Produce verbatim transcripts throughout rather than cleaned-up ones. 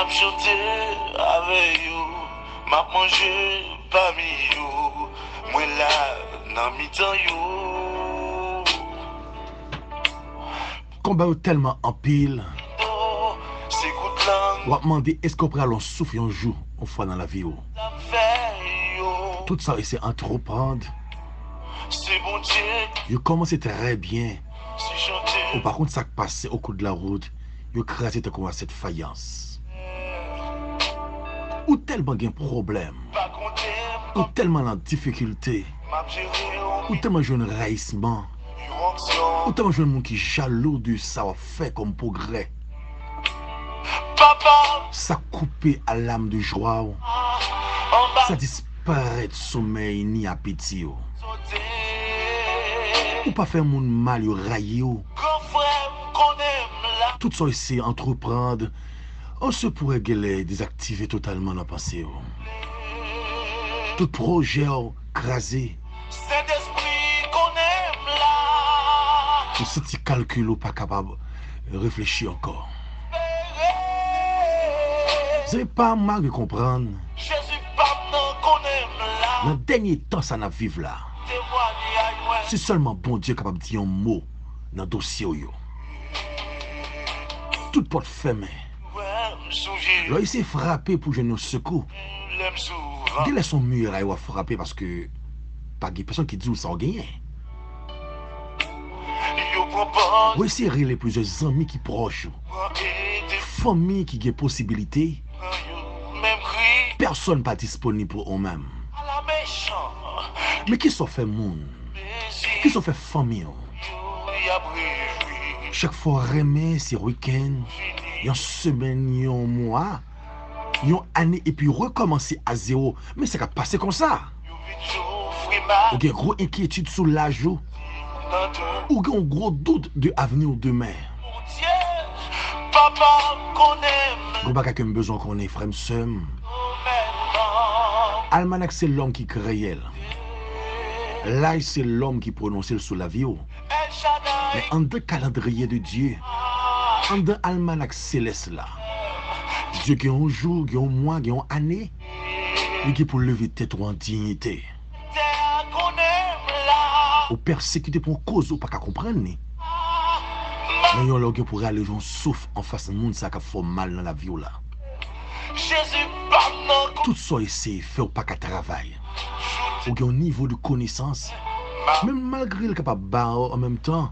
M ap chante avè yo, m ap manje pami yo, mwen la nan mitan yo. Konba yo tèlman anpil, w ap mande èske w pral yon souf yon jou, yon fwa nan lavi w. Tout sa yo se antreprann. Yo kòmanse trè byen. Ou pa konn sa k pase o kou de la wout, yo kraze tankou yon asyèt fayans. Ou tèlman gen pwoblèm. Ou tèlman nan difikilte. Ou tèlman jwenn rayisman. Ou tèlman jwenn moun ki jalou de sa w ap fè kòm pwogrè. Sa koupe alam de jwa w. Sa disparèt somèy ni apeti w. Ou pa fè moun mal, yo rayi w. Tout sa w eseye antreprann, ou se pou wè genlè dezaktive totalman nan panse w. Tout pwojè w kraze. Ou santi kalkil ou pa kapab reflechi ankò. Zanmi pa m, malgre konprann, nan dènye tan sa n ap viv la, se sèlman Bondye kapab di yon mo nan dosye w yo. Tout pòt fèmen. Lè w eseye frape pou jwenn yon sekou, genlè se yon miray w ap frape paske pa gen pèsonn ki di w sa w genyen. Ou eseye rele plizyè zanmi ki pwòch ou, fanmi ki gen posibilite, pèsonn pa disponib pou ou menm. Men kisa w fè moun? Kisa w fè fanmi w? Chak fwa w renmen, se wikenn, yon semèn, yon mwa, yon ane, epi rekòmanse a zewo. Men sa k ap pase konsa? Ou gen gwo enkyetid sou laj ou. Ou gen yon gwo dout de avni w demen. Gon bagay ke m bezwen konnen, frè m, sè m. Almanak se lòm ki kreye l. Laj se lòm ki pwononse l sou lavi w. Men anndan kalandriye de Dye, anndan almanak selès la, Dye gen yon jou, gen yon mwa, gen yon ane, li gen pou leve tèt ou an diyite. Ou pèsekite pou yon koz ou pa ka konprann li. Men yon lè w gen pou rale yon souf anfas moun sa k ap fè w mal nan lavi w la. Tout sa w eseye fè, w pa ka travay. Ou gen yon nivo de konesans, men malgre l kapab ba w an menm tan,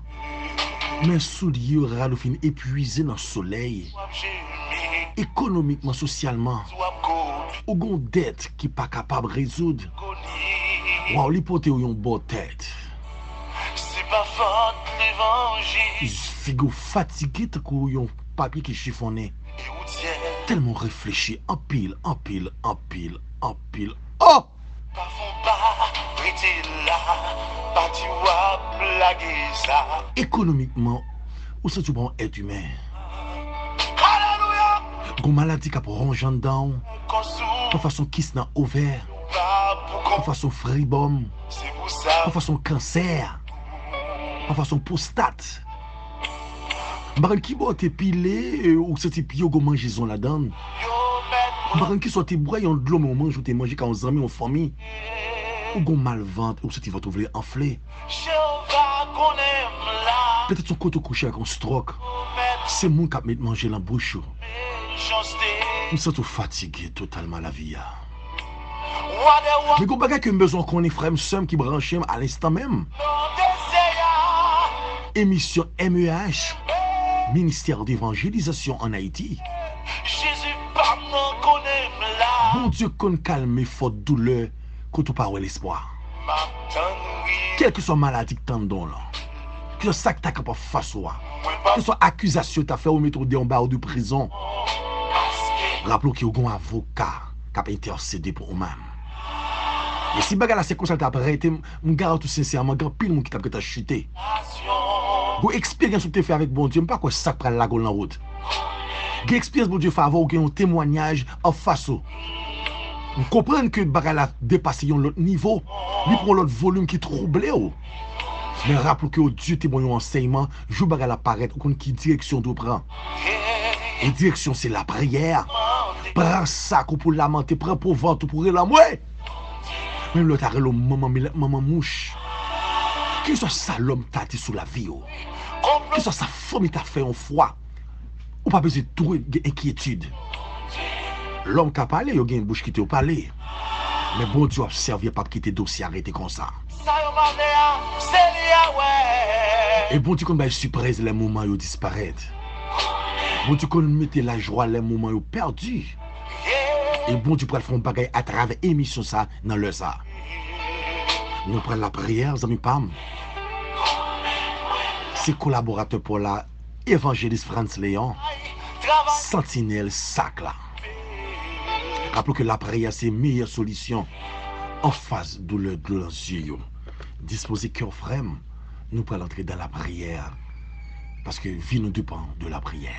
men soulye yo rale w fin epuize nan solèy. Ekonomikman, sosyalman, ou gen yon dèt ki pa kapab rezoud. Waw, li pote w yon bò tèt. Figi w fatige tankou yon papye ki chifonnen. Tèlman w reflechi anpil, anpil, anpil, anpil. Oh! Ekonomikman, ou santi w pa yon èt imen. Gon maladi k ap wonj anndan w. Pafwa se yon kis nan ovè. Pafwa se yon fribòm. Pafwa se yon kansè. Pafwa se yon pwostat. M pa konn ki bò w te pile, e, ou santi pye w gon manjezon ladan l. M pa konn kisa w te bwè, yon dlo, men yon manje w te manje ka yon zanmi, yon fanmi. Ou gon mal vant, ou santi vant ou vle anfle. Petèt se yon kote w kouche ak yon stròk. Se moun k ap met manje nan bouch ou. M santi w fatige totalman lavi a. Men gon bagay ke m bezwen konnen, frè m, sè m ki branche m a lenstan menm. Emisyon M E H, Ministère d'Évangélisation en Haïti. Bondye konn kalme fòt doulè kote w pa wè lespwa. Kèlkeswa maladi k tandon w lan, kèlkeswa sa k ta kanpe anfas ou a, kèlkeswa akizasyon yo ta fè ou, mete w deyò yon bawo de prizon, raple w ke w gen yon avoka k ap entèsede pou ou menm. E si bagay la se konsa l t ap rete, m, m garanti w sensèman, gen anpil moun ki t ap gentan chite. Gon eksperyans ou te fè avèk Bondye, m pa kwè sa k pral lage w nan wout. Gen eksperyans Bondye fè avè w, gen yon temwayaj anfas ou. M konprann ke bagay la depase yon lòt nivo, li pran yon lòt volim ki twouble w. Men raple w ke Dye te ban w yon ansèyman, jou bagay la parèt, ou konn ki direksyon w dwe pran. E direksyon se lapriyè, Pran sak ou pou lamante, pran pwovant ou pou relanmwe. Menm lè yo ta rele w manman milèt, manman mouch. Keswa sa lòm ta di sou lavi w, keswa sa fanmi ta fè yon fwa, ou pa bezwen twò gen enkyetid. Lòm ka pale, yo gen bouch ki te yo pale. Men Bondye w ap sèvi a p ap kite dosye a rete konsa. Sa yo mande a, se li a wè. E Bondye konn bay siprèz lè moman yo disparèt. Bondye konn mete lajwa lè moman yo pèdi. E Bondye pral fè yon bagay atravè emisyon sa nan lè sa. Nou pral lapriyè, zanmi pa m. Se kolaboratè pa w la, Evanjelis Frantz Léon, Santinèl Sak la. Raple w ke lapriyè se meyè solisyon anfas doulè dlo nan zye yo. Dispoze kè w, frè m, nou pral antre dan lapriyè. Paske vi nou depann de lapriyè.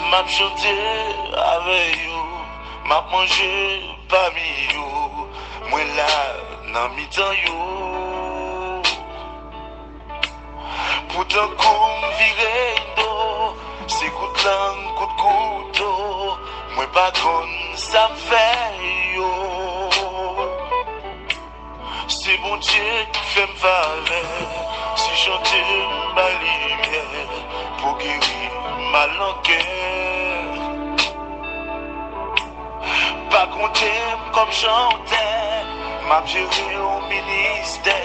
M ap chante avè yo, m ap manje pami yo, mwen la nan mitan yo. Poutan kou m vire do, se kout lang, kout kouto, mwen pa konn sa m fè yo. Se Bondye k fè m favè, se chante m bay limyè pou geri mal nan kè. Pa konte m kòm chantè, m ap jere yon ministè,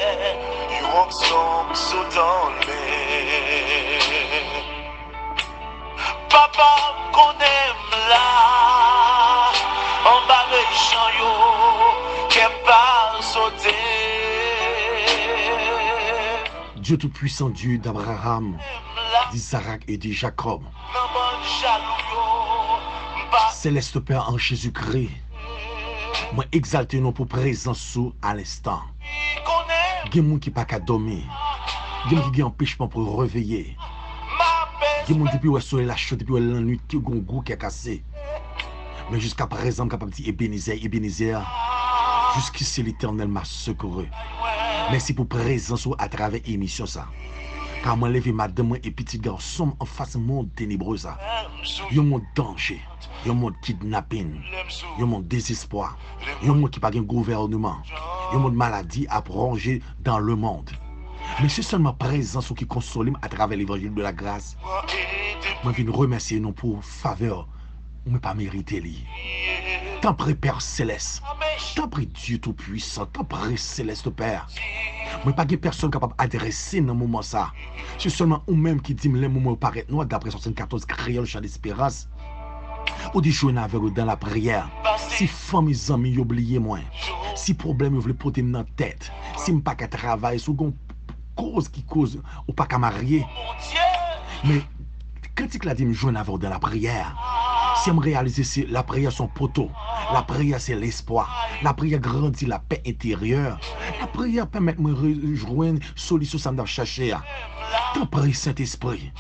yon onksyon k sot anlè. Papa m konnen m la, anba mechan yo, kè m pa sote. Dieu Tout-Puissant, Dieu d'Abraham, d'Isaac et de Jacob, Céleste Père en Jésus-Christ, mwen egzalte non pou prezans ou a lenstan. Gen moun ki pa ka dòmi. Gen moun ki gen anpechman pou yo reveye. Gen moun depi wè solèy la cho, depi wè lannwit ki gon gwo kè kase. Men jiska prezan, m kapab di Ebenezè, Ebenezè, jusqu'ici l'Éternel m'a secouru. Mèsi pou prezans ou atravè emisyon sa. Ka mwen leve madanm mwen e pitit gason m anfas mond tenebre sa. Yon mond danje, yon mond kidnapin, yon mond dezespwa, yon mond ki pa gen gouvènman, yon mond maladi ap ronje dans le monde. Men se sèlman prezans ou ki konsole m atravè levanjil de la gras. Mwen vin remèsye nou pou favè mwen pa merite li. Tanpri, Pè Selès. Tanpri, Dye Toupwisan. Tanpri, Selès Pè. Mwen pa gen pèsonn kapab adrese nan moman sa. Se sèlman ou menm ki di m lè moman yo parèt nwa, daprè swasannkatòz Kreyòl Chan Desperans. Ou di jwenn avè w dan lapriyè. Si fanmi zanmi yo bliye mwen, si pwoblèm yo vle pote m nan tèt, si m pa ka travay, si w gon koz ki koz ou pa ka marye. Men kantik la di m jwenn avè w dan lapriyè. Sè m reyalize se lapriyè se yon poto. Lapriyè se lespwa. Lapriyè grandi lapè enteryè. Lapriyè pèmèt mwen re- jwenn solisyon sa m t ap chache a. Tanpri, Sentespri,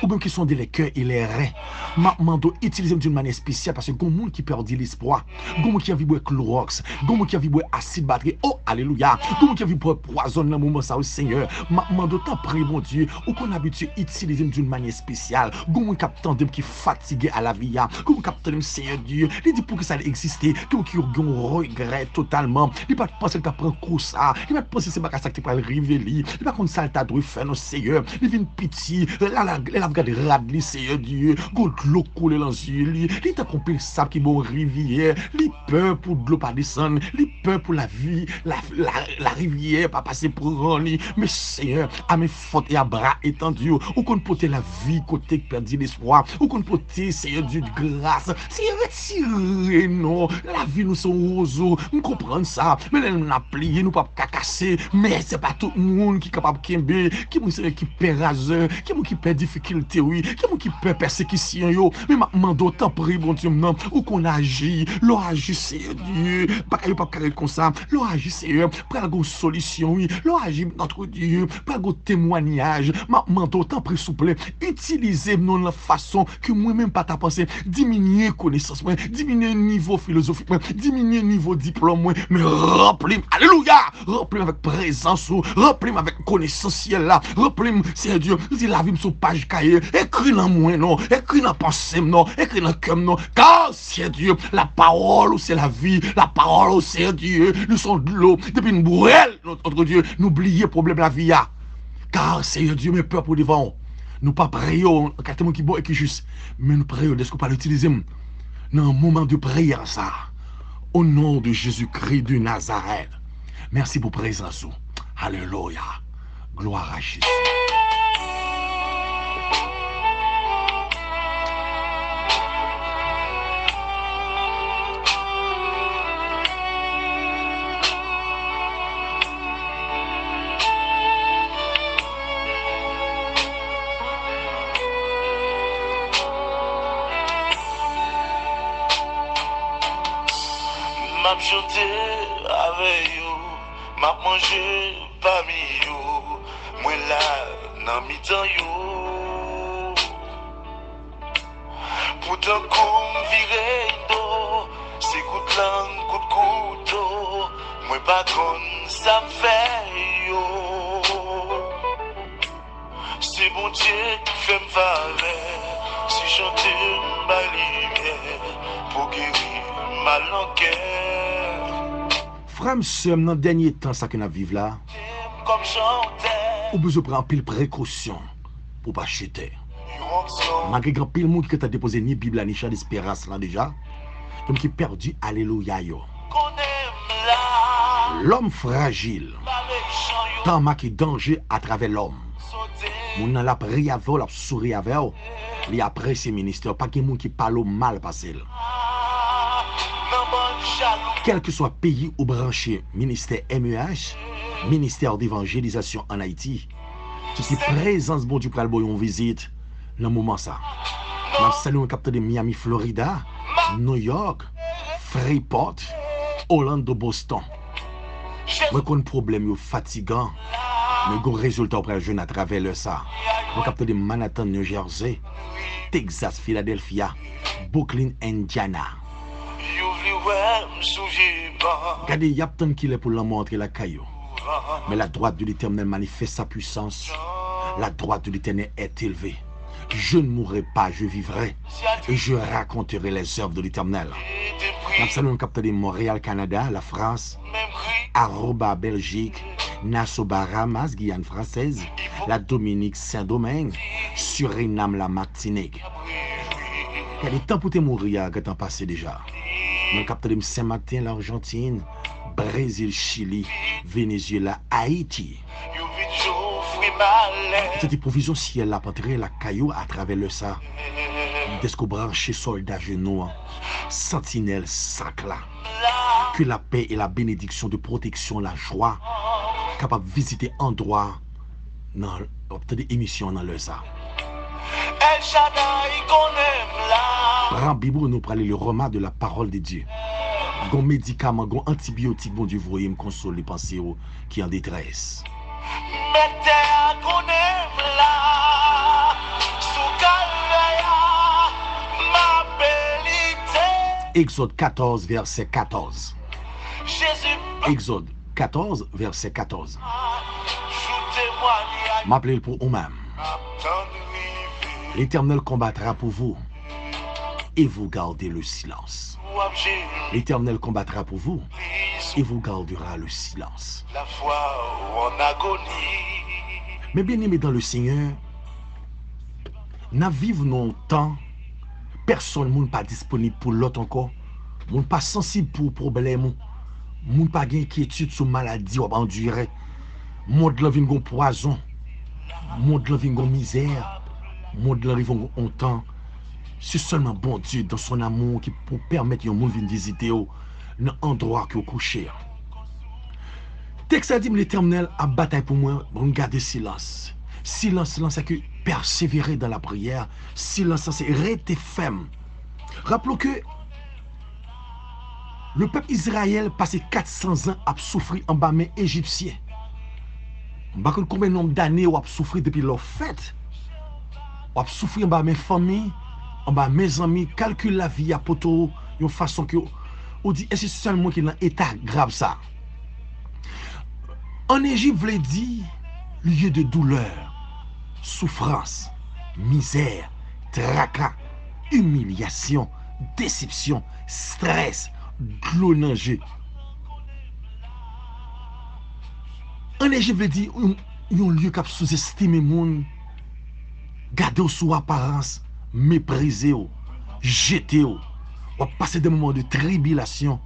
ou menm ki sonde les cœurs et les reins, m ap mande w itilize m d'une manière spéciale, paske gon moun ki pèdi lespwa. Gon moun ki anvi bwè klowòks. Gon moun ki anvi bwè asid batri. O, alelouya! Gon moun ki anvi bwè pwazòn nan moman sa yo, Senyè. M ap mande w, tanpri, Bondye, ou konn abitye itilize m d'une manière spéciale. Gon moun k ap tande m ki fatige a lavi a. Gon moun k ap tande m, Senyè Dye, li di poukisa l egziste. Gon moun ki gen yon regrè totalman. Li pa t panse l t ap pran kou sa. Li pa t panse se bagay sa ki te pral rive li. Li pa konn sa l ta dwe fè, non, Senyè. Li vin piti. Lè l ap gad rad li, Senyè Dye, gon dlo koule nan zye li. Li tankou yon pil sab ki bò yon rivyè. Li pè pou dlo pa desann. Li pè pou lavi, la, la, larivyè pa pase pran li. Men Senyè, a men fòt e a bra etandi, ou konn pote lavi kote k pèdi lespwa. Ou konn pote, Senyè Dye, gras. Senyè, retire non. Lavi nou se yon wozo. M konprann sa. Men lè n ap pliye, nou p ap ka kase. Men se pa tout moun ki kapab kenbe. Ki moun, Senyè, pè razè, gen moun ki pè difikilte, wi, gen moun ki pè pèsekisyon yo. Men m ap mande w, tanpri, Bondye m nan, ou konn aji. Lè w aji, Seyè Dye, bagay yo p ap ka ret konsa. Lè w aji, Seyè, pral gen yon solisyon, wi. Lè w aji, Notre Dieu, pral gen yon temwayaj. M ap mande w, tanpri, souple, itilize m nan yon fason ke mwen menm pa ta panse. Diminye konesans mwen, diminye nivo filozofik mwen, diminye nivo diplòm mwen, men ranpli m. Alelouya! Ranpli m avèk prezans ou. Ranpli m avèk konesans syèl la. Ranpli m, Seyè Dye. Ou di lavi m se yon paj kaye. Ekri nan mwen non. Ekri nan panse m non. Ekri nan kè m non. Car, Seyè Dye, la parole ou c'est la vie. La parole ou, Seyè Dye, nou se yon dlo. Depi n bwè l, Notre Dieu, nou bliye pwoblèm lavi a. Car, Seyè Dye, men pèp ou devan w. Nou pa preye w an kalite moun ki bon e ki jis. Men nou preye w dèske w pral itilize m nan moman de priyè sa. Au nom de Jésus-Christ de Nazareth. Mèsi pou prezans ou. Alelouya. Gloire à Jésus. M ap chante avè yo, m ap manje pami yo, mwen la nan mitan yo. Poutan kou m vire do, se kout lang, kout kouto, mwen pa konn sa m fè yo. Se Bondye ki fè m favè, se chante m bay limyè, pou geri mal nan kè. Frè m, sè m, nan dènye tan sa ke n ap viv la, ou bezwen pran anpil prekosyon pou w pa chite. Malgre gen anpil moun ki gentan depoze ni Bib la, ni chan desperans lan deja, gen moun ki pèdi alelouya yo. Lòm frajil. Tan make danje atravè lòm. Moun nan l ap ri avè w, l ap souri avè w. Li apresye ministè w. Pa gen moun ki pale w mal pase l. Kèlkeswa peyi ou branche, ministè M E H, Ministère d'Évangélisation en Haïti, se ki prezans Bondye pral ba w yon vizit nan moman sa. M ap salye moun k ap tande Miami, Florida, New York, Freeport, Orlando, Boston. Mwen konn pwoblèm yo fatigan, men gon rezilta w pral jwenn atravè lè sa. Mwen k ap tande Manhattan, New Jersey, Texas, Philadelphia, Brooklyn, Indiana. Yo vle wè m sou vye ban. Gade, y ap tann kilè pou lanmò antre lakay yo. Mais la droite de l'Éternel manifeste sa puissance. La droite de l'Éternel est élevée. Je ne mourrai pas, je vivrai, et je raconterai les œuvres de l'Éternel. N ap salye moun k ap tande Montréal, Canada, la France, Aruba, Belgique, Nassau, Bahamas, Guyane Française, la Dominique, Saint-Domingue, Suriname, la Martinique. Gade, tan pou te mouri a gentan pase deja. Moun k ap tande m Sen Maten, Lajantin, Brezil, Chili, Venezyela, Ayiti. Tande pwovizyon syèl la ap antre lakay ou atravè lè sa. Dèske w branche sòlda je nou an, santinèl sak la. Que la paix et la bénédiction de protection, la joie, kapab vizite andwa nan, w ap tande emisyon an nan lè sa. El Shaddai konnen m la. Pran Bib ou, nou prale le Rhema de la parole de Dieu. Gon medikaman, gon antibiyotik Bondye voye m konsole panse w ki an detrès. Mèt tè a konnen m la. Sou kalvè a, m ape lite. Egzòd katòz, vèsè katòz. Jezi. Egzòd katòz, vèsè katòz. M ap li l pou ou menm. L'Éternel combattra pour vous, et vous gardez le silence. L'Éternel combattra pour vous, et vous gardera le silence. Mes bien-aimés dans le Seigneur, n ap viv nan yon tan, pèsòn moun pa disponib pou lòt ankò. Moun pa sansib pou pwoblèm ou. Moun pa gen enkyetid sou maladi w ap andire. Mond lan vin gon pwazon. Mond lan vin gon mizè. Mond lan rive yon tan, se sèlman Bondye, dans son amour, ki pou pèmèt yon moun vin vizite w nan andwa ke w kouche a. Tèks la di m, Letènèl ap batay pou mwen, bon, m gade silans. Silence lan, se ke persevere dans la prière. Silence lan, se rete fèm. Rappelons que le peuple Israël pase kat san zan ap soufri anba men Ejipsyen. M pa konn konbyen nonb dane w ap soufri depi lè w fèt. W ap soufri anba men fanmi, anba men zanmi, kalkil lavi a pote w yon fason ke w di, èske se sèl mwen ki nan eta grav sa? An Ejip vle di lieu de douleur, soufrans, mizè, traka, imilyasyon, desepsyon, strès, dlo nan je. An Ejip vle di yon, yon lye k ap souzestime moun, gade w sou aparans, meprize w, jete w. W ap pase de moman de tribilasyon.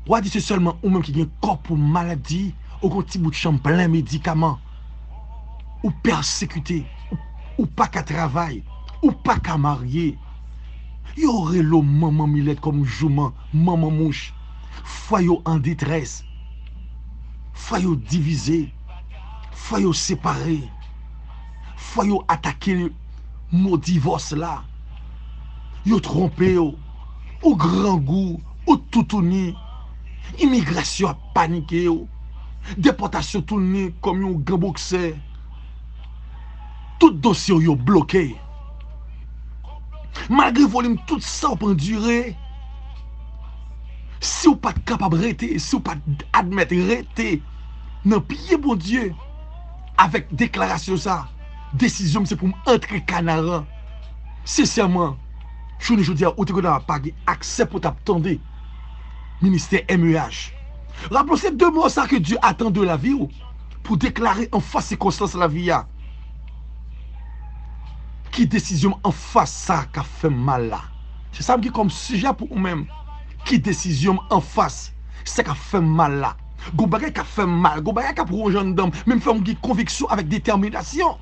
W a di se sèlman ou menm ki gen kò pou maladi, ou gon ti bout chanm plen medikaman. Ou pèsekite, ou, ou pa ka travay, ou pa ka marye. Yo rele w manman milèt kòm jouman, manman mouch. Fwaye w an detrès. Fwaye w divize. Fwaye w separe. Fwaye w atake mo divòs la. Yo twonpe w. Ou grangou, ou toutouni. Imigrasyon ap panike w. Depòtasyon tounen kòm yon gran boksè. Tout dosye w yo bloke. Malgre volim tout sa w ap andire, si w pa t kapab rete, si w pa t admèt rete nan pye Bondye avèk deklarasyon sa, desizyon m se pou m antre Kanaran. Sensèman, jounen jodi a, ou te konn pa gen aksè pou w t ap tande ministè M E H. Raple w se de mo sa ke Dye atann de lavi w pou deklare anfas sikonstans lavi a. Ki desizyon m anfas sa k ap fè m mal la? Se sa m gen kòm sijè pou ou menm. Ki desizyon m anfas sa k ap fè m mal la? Gon bagay k ap fè m mal, gon bagay k ap wonj anndan m, men m fè m gen konviksyon avèk detèminasyon.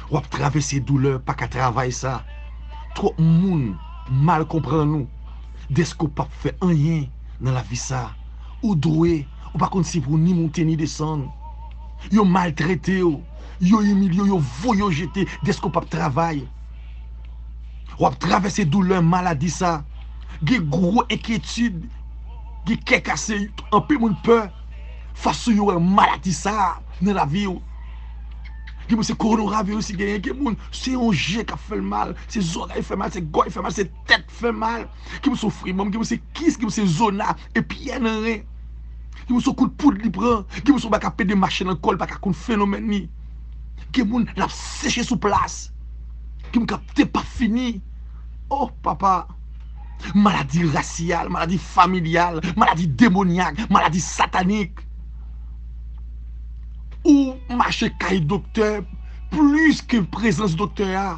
W ap travèse doulè, pa ka travay sa. Twòp moun mal konprann ou. Dèske w p ap fè anyen nan lavi sa. Ou dwe, ou pa konn si pou ni monte ni desann. Yo maltrete w, yo imilye w, yo voye w jete dèske w p ap travay. W ap travèse doulè maladi sa. Gen gwo enkyetid, gen kè kase, anpil moun pè fason yo wè maladi sa nan lavi w. Gen moun se kowonaviris li genyen, gen moun se yon je k ap fè l mal, se zòrèy fè mal, se gòj fè mal, se tèt fè mal. Gen moun se yon frimanm, gen moun se kis, gen moun se zona, e pyè nan ren. Gen moun se yon kout poud li pran, gen moun se yon bagay k ap pede mache nan kò l, pa ka konn fenomèn li. Gen moun l ap seche sou plas. Gen moun k ap te p ap fini. Oh papa. Maladi rasyal, maladi familyal, maladi demonyak, maladi satanik. Ou mache kay doktè plis ke prezans doktè a.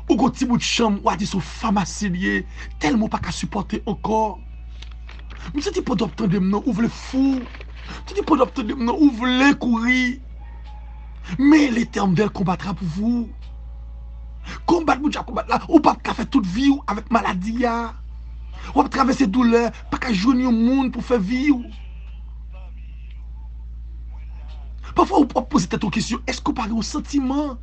Ou gon ti bout chanm, w a di se yon famasi l ye, tèlman w pa ka sipòte ankò. M santi pandan w ap tande m nan, ou vle fou. M santi pandan w ap tande m nan, ou vle kouri. Men Letènèl konbatra pou vou. Konbat Bondye ap konbat la, ou p ap ka fè tout vi w avèk maladi a. W ap travèse doulè, pa ka jwenn yon moun pou fè vi w. Pafwa ou p ap poze tèt ou kesyon, èske w pa gen yon santiman?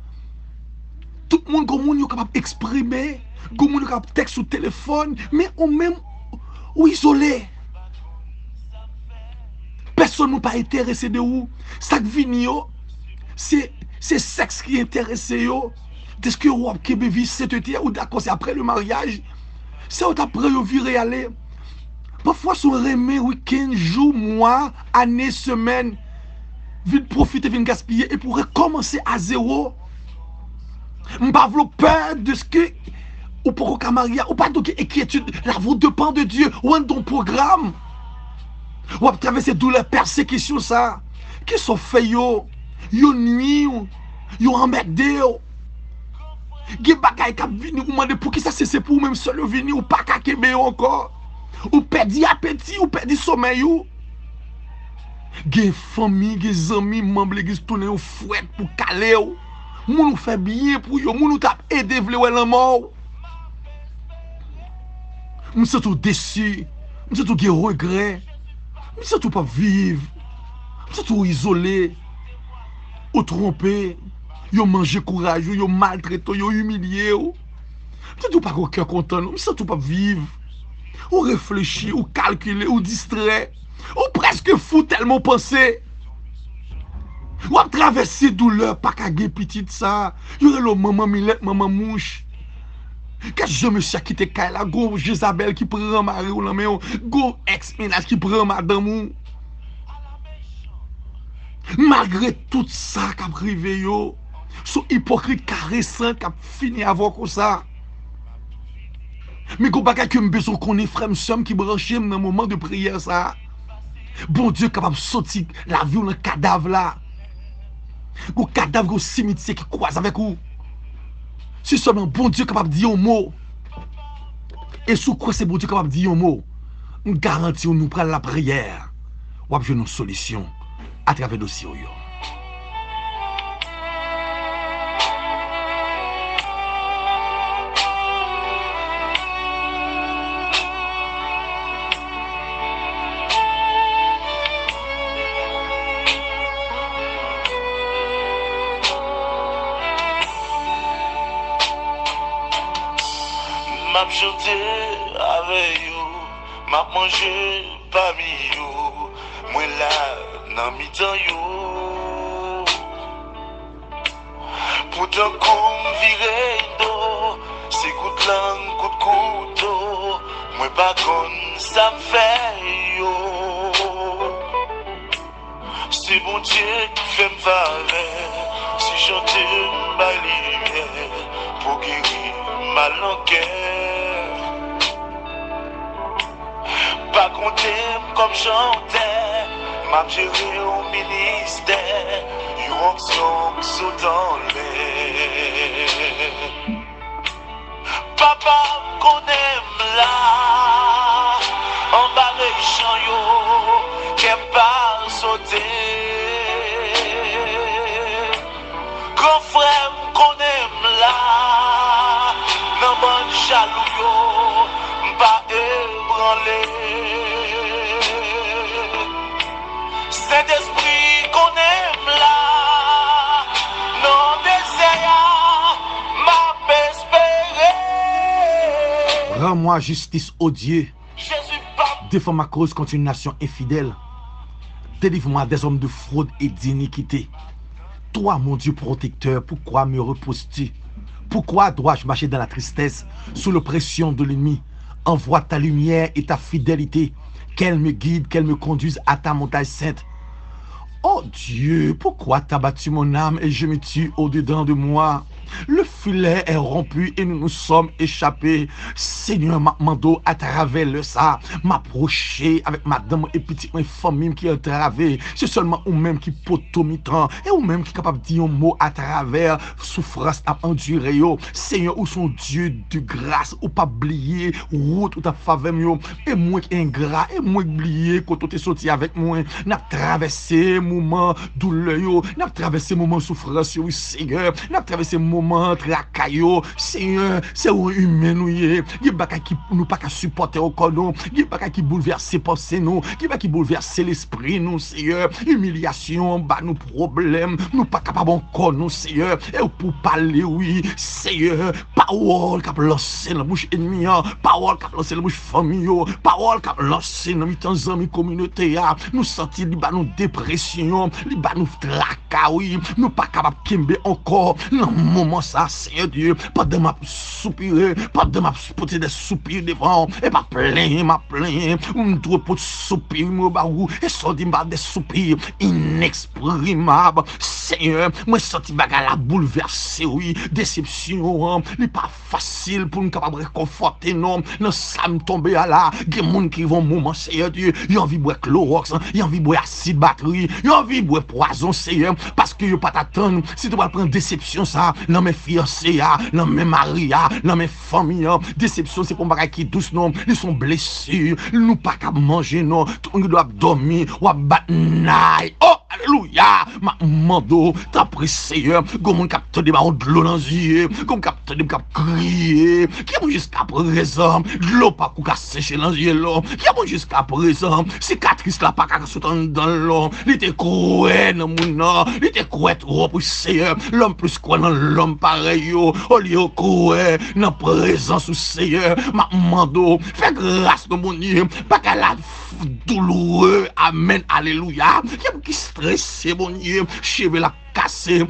Tout moun gon moun yo kapab eksprime, gon moun yo kapab tèks ou telefòn, men ou menm, ou izole. Pèsonn moun pa enterese de ou. Sa k vini yo, se, se sèks ki enterese yo. Dèske w ap kenbe vi sentete a, ou dakò se apre le maryaj. Sa yo t ap pran yo vire ale. Pafwa se w renmen wikenn, jou, mwa, ane, semèn, vin pwofite, vin gaspiye, epi w rekòmanse a zewo. M pa vle w pè dèske ou poko ka marye a, ou pa dwe gen enkyetid. La vie dépend de Dieu. Ou anndan yon pwogram. W ap travèse doulè pèsekisyon sa. Kisa w fè yo? Yo nwi w. Yo anmède w. Gen bagay k ap vini, ou mande poukisa se, se pou ou menm sèl yo vini, ou pa ka kenbe yo ankò. Ou pèdi apeti, ou pèdi somèy ou. Gen fanmi, gen zanmi, manm legliz tounen yon fwèt pou kale w. Moun ou fè byen pou yo, moun ou t ap ede vle wè lanmò w. M santi w desi, m santi w gen regrè, m santi w p ap viv, m santi w izole. Ou twonpe, yo manje kouraj ou, yo maltrete w, yo imilye w. M santi w pa gen kè kontan non, m santi w p ap viv. Ou reflechi, ou kalkile, ou distrè. Ou prèske fou tèlman w panse. W ap travèse doulè, pa ka gen pitit sa. Yo rele w manman milèt, manman mouch. Gad jan mesye a kite kay la, gon Jezabèl ki pran mari w nan men w, gon èks mennaj ki pran madanm ou. Malgre tout sa k ap rive yo, se yon ipokrit karesan k ap fini avè w konsa. Men gon bagay ke m bezwen konnen, frè m, sè m ki branche m nan moman de priyè sa a. Bondye kapab soti lavi w nan kadav la. Gon kadav, gon simityè ki kwaze avèk ou. Se sèlman Bondye kapab di yon mo. E si w kwè se Bondye kapab di yon mo, m garanti w, nou pral lapriyè, w ap jwenn yon solisyon atravè dosye w yo. M ap chante avè yo, m ap manje pami yo, mwen la nan mitan yo. Poutan kou m vire do, se kout lang, kout kouto, mwen pa konn sa m fè yo. Se Bondye ki fè m favè, se chante m bay limyè pou geri mal nan kè. Pa konte m kòm chantè, m ap jere yon ministè, yon onksyon k sot anlè. Papa m konnen m la, anba mechan yo, kè m pa sote. Gran frè m konnen m la, nan bann jalou yo, m pa ebranle. Sentespri konnen m la, nan dezè a, m ap espere. Rends-moi justice, ô Dieu. Jezi pa. Défends ma cause contre une nation infidèle. Délivre-moi des hommes de fraude et d'iniquité. Toi, mon Dieu protecteur, pourquoi me reposes-tu? Pourquoi dois-je marcher dans la tristesse, sous l'oppression de l'ennemi? Envoie ta lumière et ta fidélité, qu'elle me guide, qu'elle me conduise à ta montagne sainte. Oh Dieu, pourquoi t'as battu mon âme et je me tue au-dedans de moi? Le filet est rompu et nous nous sommes échappés. Senyè, m ap mande w atravè lè sa a, m apwoche avèk madanm mwen e pitit mwen, fanmi m ki antrave. Se sèlman ou menm ki poto mitan, e ou menm ki kapab di yon mo atravè soufrans n ap andire yo. Senyè, ou se yon Dye de gras, ou p ap bliye wout ou t ap fè avè m yo. E mwen k engra, e mwen k bliye kote w te soti avèk mwen. N ap travèse moman doulè yo, n ap travèse moman soufrans yo, wi, Senyè. N ap travèse moman traka yo, Senyè. Se yon imen nou ye. Gen bagay ki nou pa ka sipòte ankò, non. Gen bagay ki boulvèse panse nou. Gen bagay ki boulvèse lespri nou, Senyè. Imilyasyon ba nou pwoblèm. Nou pa kapab ankò, non, Senyè. E w pou pale, wi, Senyè. Pawòl k ap lanse nan bouch ènmi an, pawòl k ap lanse nan bouch fanmi yo, pawòl k ap lanse nan mitan zanmi kominote a. Nou santi li ba nou depresyon, li ba nou traka, wi. Nou pa kapab kenbe ankò nan moman sa, Senyè Dye. Pandan m ap soupire, pandan m ap pote de soupir devan w, e pa plenyen m ap plenyen. M dwe pote soupir mwen ba ou, e sa w di m ba de soupir inèksprimab. Senyè, mwen santi bagay la boulvèse, wi. Desepsyon an, li pa fasil pou n kapab rekonfòte, non. Nan sa m tonbe a la, gen moun ki rive yon moman, Senyè Dye, yo anvi bwè klowòks, yo anvi bwè asid batri, yo anvi bwè pwazon, Senyè, paske yo pa t atann si te pral pran desepsyon sa nan men fiyanse a, nan men mari a, nan men fanmi an. Desepsyon se pa yon bagay ki dous, non. Li se yon blesi. Nou pa kab manje, non. Tout moun gen dwa ap dòmi, w ap bat nay. Oh! Alelouya! M ap mande w, tanpri, Seyè, gon moun k ap tande m a yon dlo nan zye, gon moun k ap tande m k ap kriye, ki moun jiskaprezan, dlo pa kou ka seche nan zye l, ki moun jiskaprezan, sikatris la pa ka sot anndan l, li te kwè nan moun nan, li te kwè twòp, wi, Seyè, lòm plis kwè nan lòm parèy yo, olye yo kwè nan prezans ou, Seyè, m ap mande w, fè gras nou, Bondye, bagay la douloure, amèn, alelouya. Gen moun ki strese, Bondye, cheve l ap kase,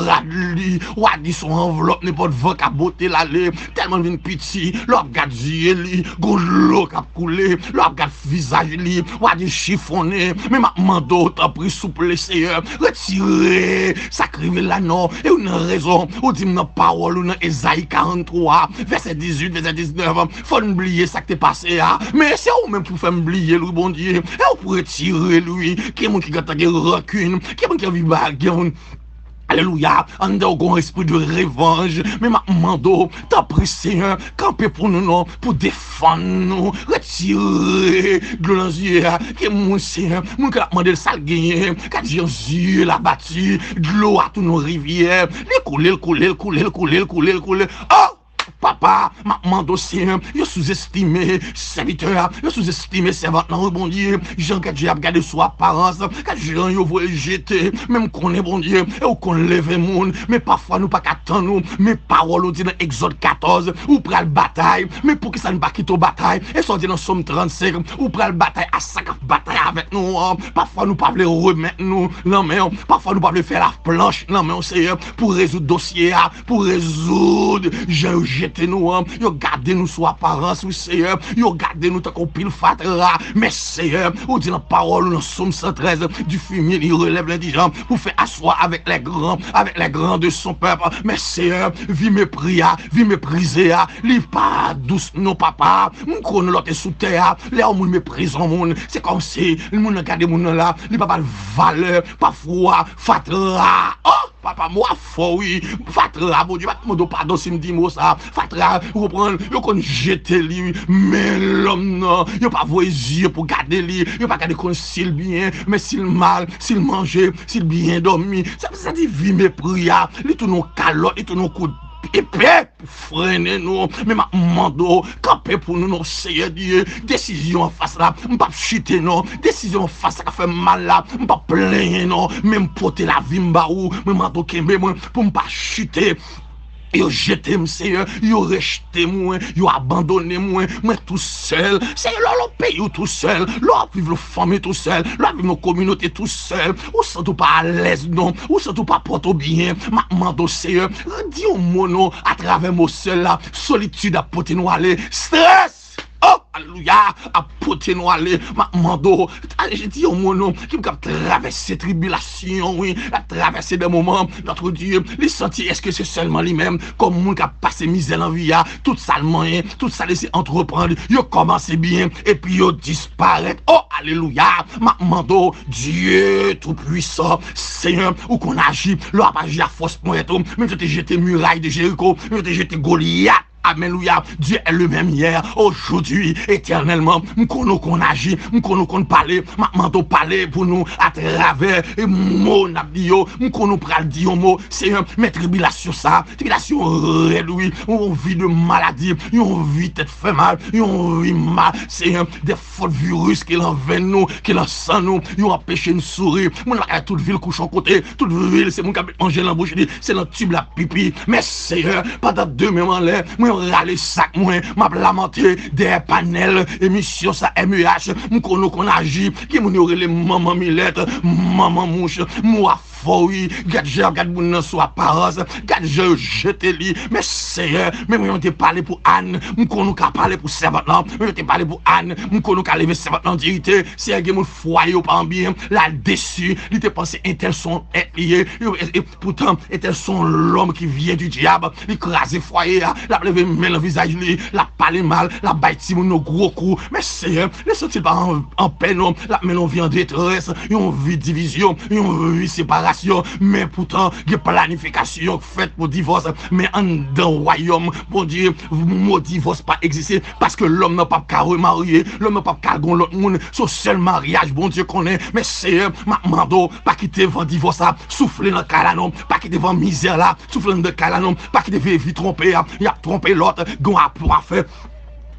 rad li, w a di se yon anvlòp, nenpòt van ka bote l ale, tèlman l vin piti, lè w ap gad zye li, gon dlo k ap koule, lè w ap gad vizaj li, w a di chifonnen, men m ap mande w, tanpri, souple, Seyè, retire sa k rive l la, non, e w nan rezon, ou di m nan pawòl ou nan Ezayi karanntwa, vèsè dizuit, vèsè diznèf, fò n bliye sa k te pase a. Men se ou menm ki pou fè m bliye l, wi, Bondye. E ou pou retire l, wi. Gen moun ki gentan gen rankin, gen moun ki anvi ba, gen moun, alelouya, anndan yo gon espri de revanj. Men m ap mande w, tanpri, Seyè, kanpe pou nou, non, pou defann nou. Retire dlo nan zye a. Gen moun, Seyè, moun k ap mande l sa l genyen. Gad jan zye l abati, dlo a tounen yon rivyè. Li koule, l koule, l koule, l koule, l koule, l koule. Oh! Papa, m ap mande w, Seyè, yo souzestime sèvitè a, yo souzestime sèvant lan, wi, Bondye. Jan gad jan y ap gade sou aparans, gad jan yo voye l jete. Men m konnen, Bondye, e ou konn leve moun, men pafwa nou pa ka tann ou. Men pawòl ou di nan Egzòd katòz, ou pral batay, men poukisa n pa kite w batay? E sa w di nan Sòm trannsenk, ou pral batay a sa k ap batay avèk nou an. Pafwa nou pa vle remèt nou nan men w, pafwa nou pa vle fè laplanch nan men w, Seyè, pou rezoud dosye a, pou rezoud jan yo jete nou an. Yo gade nou sou aparans, wi, Seyè. Yo gade nou tankou pil fatra. Men, Seyè, ou di nan pawòl ou nan Sòm san trèz, du fumier il relève l'indigent pour faire asseoir avec les grands, avec les grands de son peuple. Men, Seyè, vi mepri a, vi meprize a, li pa dous non, papa. M konnen lè w te sou tè a, lè yon moun meprize yon moun, se kòmsi moun nan gade moun nan la, li pa ba l valè, pafwa, fatra. Oh! Papa, m w ap fò, wi. Fatra, Bondye, m ap mande w padon si m di mo sa. Fatra, ou konprann, yo konn jete li, wi. Men lòm nan, yo pa voye zye pou gade li. Yo pa gade konn si l byen, men si l mal, si l manje, si l byen dòmi. Sa, sa di vi mepri a, li tounen yon kalòt, li tounen yon kout epe pou frennen nou. Men m ap mande w, kanpe pou nou, non, Seyè Dye. Desizyon anfas la, m p ap chite, non. Desizyon anfas la k ap fè m mal la, m p ap plenyen, non. Men m pote lavi m ba ou. Mwen mande w kenbe mwen pou m pa chite. Yo jete m, Seyè. Yo rejte mwen. Yo abandone mwen. Mwen tou sèl. Seyè, lè w nan yon peyi w tou sèl, lè w ap viv nan yon fanmi tou sèl, lè w ap viv nan yon kominote tou sèl, ou santi w pa alèz, non. Ou santi w pa pòte w byen. M ap mande w, Seyè, di yon mo, non, atravè mo sèl la. Solitid ap pote nou ale. Strès! Oh, alelouya! Ap pote nou ale. M ap mande w, di yon mo, non, ki p ap travèse tribilasyon, wi. L ap travèse de moman, notre Dieu, li santi èske se sèlman li menm, kòm moun k ap pase mizè nan vi a, tout sa l manyen, tout sa l eseye antreprann, yo kòmanse byen, epi yo disparèt. Oh, alelouya! M ap mande w, Dye Toupwisan, Senyè, ou konn aji, lè w ap aji a fòs ponyèt ou, menm jan w te jete miray de Jeriko, menm jan w te jete Golyat. Alelouya. Dieu est le même hier, aujourd'hui, éternellement. M konnen w konn aji, m konnen w konn pale. M ap mande w pale pou nou atravè mo n ap di yo. M konnen w pral di yon mo. Senyè, men tribilasyon sa, tribilasyon rèd, wi. Yon vi de maladi, yon vi tèt fè mal, yon vi mal. Senyè, de fòt viris ki nan venn nou, ki nan san nou, yo anpeche n souri. Moun nan pa ka tout vi l kouche yon kote, tout vi l se moun k ap met manje nan bouch li, se nan tib l ap pipi. Men Seyè, pandan de men m anlè, mwen rale sak mwen, m ap lamante dèyè panèl emisyon sa M E H, m konnen w konn aji, gen moun yo rele manman milèt, manman mouch, m w ap fò wi, gad jan y ap gad moun nan sou aparans, gad jan yo jete li. Men Seyè, menm jan w te pale pou Ann, m konnen w ka pale pou sèvant lan. Menm jan w te pale pou Ann, m konnen w ka leve sèvant lan dirite. Seyè, gen moun fwaye yo pa anbyen, l al desi, li te panse entèl se yon èt li ye. Yo, e, e, poutan, entèl se yon lòm ki vyen di dyab, li kraze fwaye a, l ap leve men nan vizaj li, l ap pale mal, l ap bay timoun yo gwo kou. Men Seyè, li santi l pa an, an pè non, l ap mennen yon vi an detrès, yon vi divizyon, yon vi separasyon. yo, men poutan gen planifikasyon k fèt pou divòs. Men anndan wayòm Bondye, mo divòs pa egziste, paske lòm nan p ap ka remarye, lòm nan p ap ka gon lòt moun. Se yon sèl maryaj Bondye konnen. Men Seyè, m ap mande w, pa kite van divòs la soufle nan kay la non, pa kite van mizè la soufle nan kay la non, pa kite vye vi twonpe a, y ap twonpe lòt, gen yon apwa fè.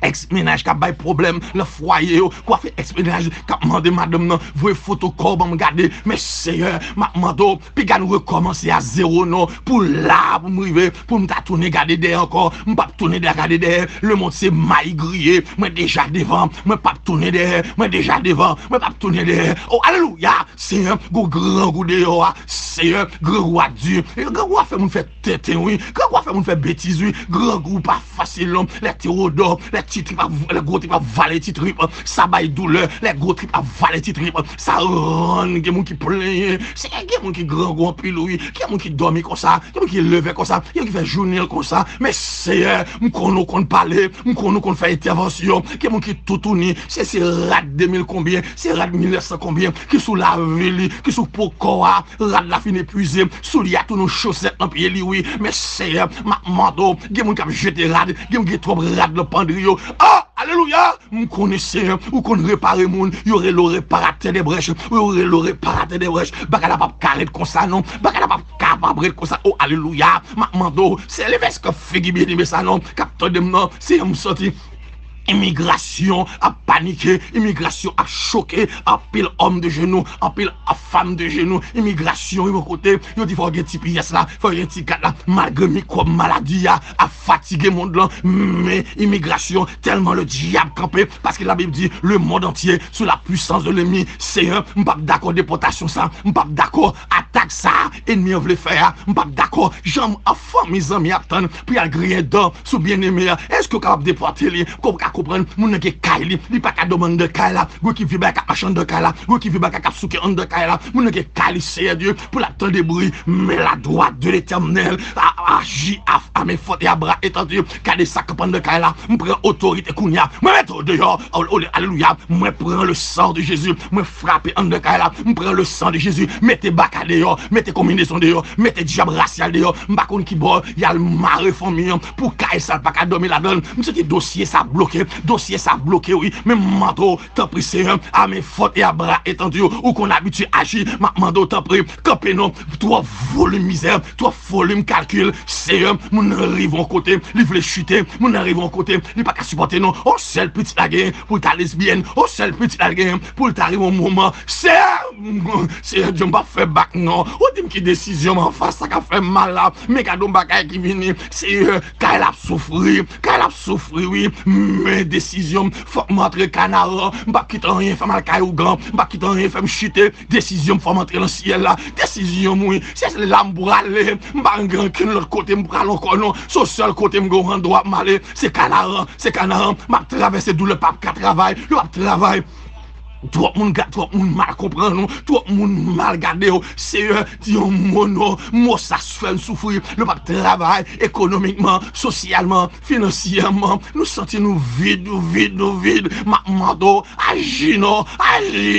Èks mennaj k ap bay pwoblèm nan fwaye yo, kwafe èks mennaj k ap mande madanm nan voye foto kò w ban m gade. Men Seyè, m ap mande w, piga n rekòmanse a zewo non, pou la pou m rive, pou m ta tounen gade dèyè ankò. M p ap tounen dèyè gade dèyè. Lemonn se may griye. Mwen deja devan, mwen p ap tounen dèyè. Mwen deja devan, mwen p ap tounen dèyè. O, alelouya! Seyè, gon grangou deyò a. Seyè, grangou a di. E grangou a fè moun fè tenten, wi. Grangou a fè moun fè betiz, wi. Grangou pa fasil, non. Lè ti wodò, lè ti trip ap, lè gwo trip ap vale ti trip, sa bay doulè. Lè gwo trip ap vale ti trip, sa rann gen moun ki plenyen. Se gen moun ki grangou anpil, wi. Gen moun ki dòmi konsa, gen moun ki leve konsa, gen moun ki fè jounen l konsa. Men Seyè, m konn ou konn pale, m konn ou konn fè entèvansyon. Gen moun ki toutouni, se, se rad de mil konbyen, se rad mil nèf san konbyen, ki sou lavi li, ki sou po kò a. Rad la fin epuize, soulye a tounen chosèt nan pye li, wi. Men Seyè, m ap mande w, gen moun k ap jete rad, gen moun ki gen twòp rad nan pandri yo. Ah, alelouya! M konnen, Seyè, ou konn repare moun, yo rele w reparatè de brèch, yo rele w reparatè de brèch. Bagay la p ap ka ret konsa, non. Bagay la p ap kapab ret konsa. Oh, alelouya! M ap mande w, se leve èske figi byeneme sa, non, k ap tande m, non. Seyè, m santi imigrasyon ap panike, imigrasyon ap choke, anpil òm de jenou, anpil fanm de jenou, imigrasyon yon kote, yo di fò gen ti pyès la, fò gen ti kat la, malgre mikwòb maladi a ap fatige mond lan, men imigrasyon tèlman le dyab kanpe, paske Labib di, le monde entier sous la puissance de l'ennemi. Seyè, m p ap dakò depòtasyon sa, m p ap dakò atak sa, ènmi an vle fè a, m p ap dakò, jan m, an fanmi zanmi ap tann, pou y al griyen dan sou byeneme a. Èske w kapab depòte li? Kòm w ka konprann, moun nan gen kay li, li pa ka dòmi anndan kay la, gwo ki vye bagay k ap mache anndan kay la, gwo ki vye bagay k ap souke anndan kay la. Moun nan gen kay li, Seyè Dye, pou l ap tande bri, men la droite de l'Éternel a, aji a, à main forte et à bras étendu. Gade sa k ap anndan kay la, m pran otorite kounye a, mwen mete w deyò. Alelouya, mwen pran le sang de Jésus, mwen frape anndan kay la, m pran le sang de Jésus, mete baka deyò, mete konbinezon deyò, mete dyab rasyal deyò. M pa konn ki bò y al mare fanmi an pou kay sa l pa ka dòmi ladan l. M santi dosye sa bloke, dosye sa bloke, wi. Men m mande w, tanpri, Seyè, à main forte et à bras étendu, ou konn abitye aji, m ap mande w, tanpri, kanpe non, twòp volim mizè, twòp volim kalkil, Seyè, moun nan rive yon kote, li vle chite, moun nan rive yon kote, li pa ka sipòte non, yon sèl pitit la genyen, pou l ta lesbyèn, yon sèl pitit la genyen, pou l ta rive yon moman, Seyè, Seyè Dye, m p ap fè bak non. Ou di m ki desizyon m anfas sa k ap fè m mal la. Men gade yon bagay ki vini. Seyè, kay la ap soufri. Kay la ap soufri, wi. Men desizyon m, fòk m antre Kanaran. M p ap kite anyen fè m al kay ougan. M p ap kite anyen fè m chite. Desizyon m, fò m antre nan syèl la. Desizyon m, wi. Se la m prale. M pa gen okenn lòt kote m prale ankò non. Se yon sèl kote m gen yon andwa m ale. Se Kanaran. Se Kanaran. M ap travèse doulè, p ap ka travay. Yo ap travay. Twòp moun, twòp moun mal konprann ou, twòp moun mal gade w. Seyè, di yon mo non, mo sa fè n soufri. Nou p ap travay ekonomikman, sosyalman, finansyèman. Nou santi nou vid, nou vid, nou vid. M ap mande w, aji non, aji.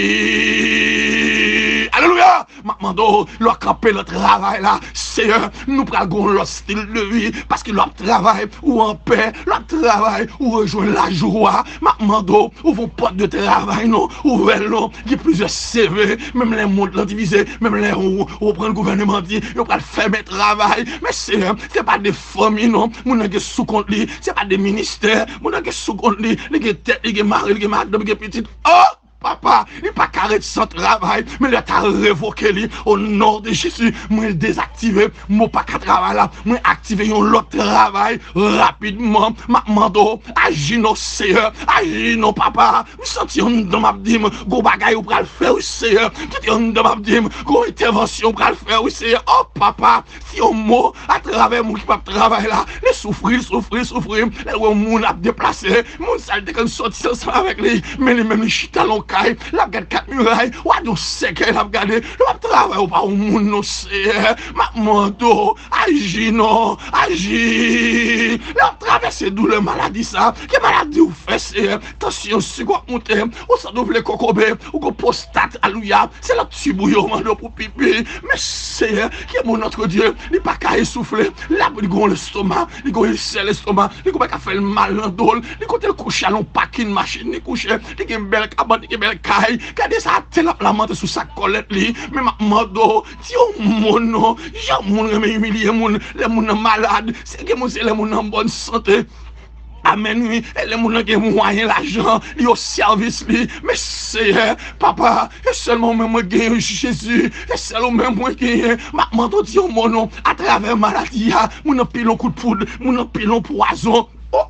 Alelouya! M ap mande w, lè w kanpe nan travay la, Seyè, nou pral gen yon lòt stil de vi, paske lè w ap travay, ou anpè, lè w ap travay, ou rejwenn lajwa. M ap mande w, ouvri yon pòt de travay non, ouvè l non, gen plizyè C V, menm lè mond lan divize, menm lè ou, ou pran gouvèneman di, yo pral fèmen travay. Men Seyè, se pa de fanmi non, moun nan gen sou kont li, se pa de ministè, moun nan gen sou kont li, li gen tèt, li gen mari, li gen madanm, li gen pitit. Oh! Papa, li pa ka ret san travay, men lè ta revoke li, o non de Jezi, mwen dezaktive mo pa ka travay la, mwen aktive yon lòt travay rapidman. M ap mande w, aji non, Seyè, aji non, Papa. M santi anndan m ap di m, gon bagay ou pral fè, wi, Seyè. M santi anndan m ap di m, gon entèvansyon ou pral fè, wi, Seyè. O Papa, se yon mo atravè moun ki p ap travay la. Li soufri, li soufri, li soufri. Lè l wè yon moun ap deplase, moun sa l te konn sòti ansanm avèk li, men li menm li chita nan yon kay, L ap gad kat miray, w a di yon sèkèy l ap gade. Lè w ap travay, ou pa yon moun non, Seyè. M ap mande w, aji non, aji. Lè w ap travèse doulè maladi sa, ki maladi ou fè, Seyè? Tansyon, sik w ap monte, ou santi w vle kokobe, ou gen pwostat, alelouya. Se lòt tib ou yo mande w pou pipi. Men, Seyè, ki moun, Notre Dieu, li pa ka esoufle. L ap, li gen yon lestoma, li gen yon ilsè lestoma, li gen yon bagay k ap fè l mal nan do l, li kote l kouche a, l yon pakin machin li kouche, li gen bèl kabann, li gen bèl kay. Gade sa, atè l ap lamante sou sak kòlèt li. Men m ap mande w, di yon mo non. Jan moun renmen imilye moun, lè moun nan malad, se gen moun, se lè moun nan an bòn sante. Amèn, wi. E lè moun nan gen mwayen lajan, li o sèvis li. Men, Seyè, papa, e sèlman ou menm mwen genyen, Jezi. E sèl ou menm mwen genyen. M ap mande w di yon mo non. Atravè maladi a, moun nan pile yon kout poud, moun nan pile yon pwazon. Oh,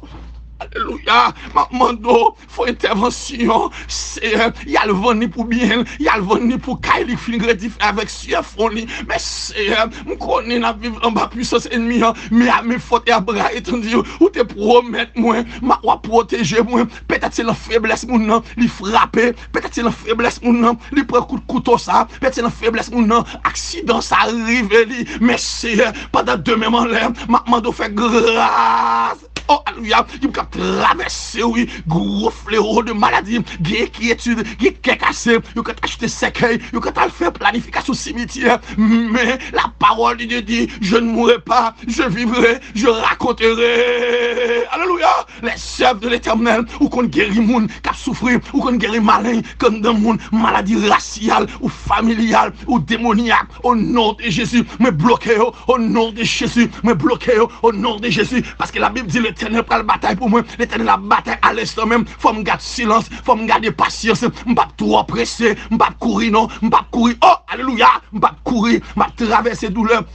alelouya. M ap mande w, fè entèvansyon. Seyè, y al vann li pou byen l, y al vann li pou kay li fin redi fè avèk syèf fon li. Men, Seyè, m konnen n ap viv anba pwisans ènmi an, men a men fòt e a bra etandi, ou te pwomèt mwen, m ap, w ap pwoteje mwen. Petèt se nan feblès moun nan, li frape. Petèt se nan feblès moun nan, li pran kout kouto sa. Petèt se nan feblès moun nan, aksidan sa rive li. Men, Seyè, pandan demen m anlè, m ap mande w fè gras. Oh, alelouya. Gen moun k ap travèse, wi, gwo flewo de maladi. Gen enkyetid, gen kè kase. Yo konn achte sèkèy. Yo konn al fè planifikasyon simityè. Men, la parole de Dieu dit, je ne mourrai pas, je vivrai, je raconterai. Alelouya. Les œuvres de l'Éternel. Ou konn geri moun k ap soufri. Ou konn geri malen k anndan moun. Maladi rasyal ou familyal ou demonyak. Au nom de Jésus, mwen bloke yo. Au nom de Jésus, mwen bloke yo. Au nom de Jésus, paske Labib di Letènèl pral batay pou mwen. Letènèl ap batay a lenstan menm. Fò m gad silans, fò m gade pasyans. M p ap twò prese, m p ap kouri non, m p ap kouri. Oh, alelouya, m p ap kouri, m ap travèse doulè.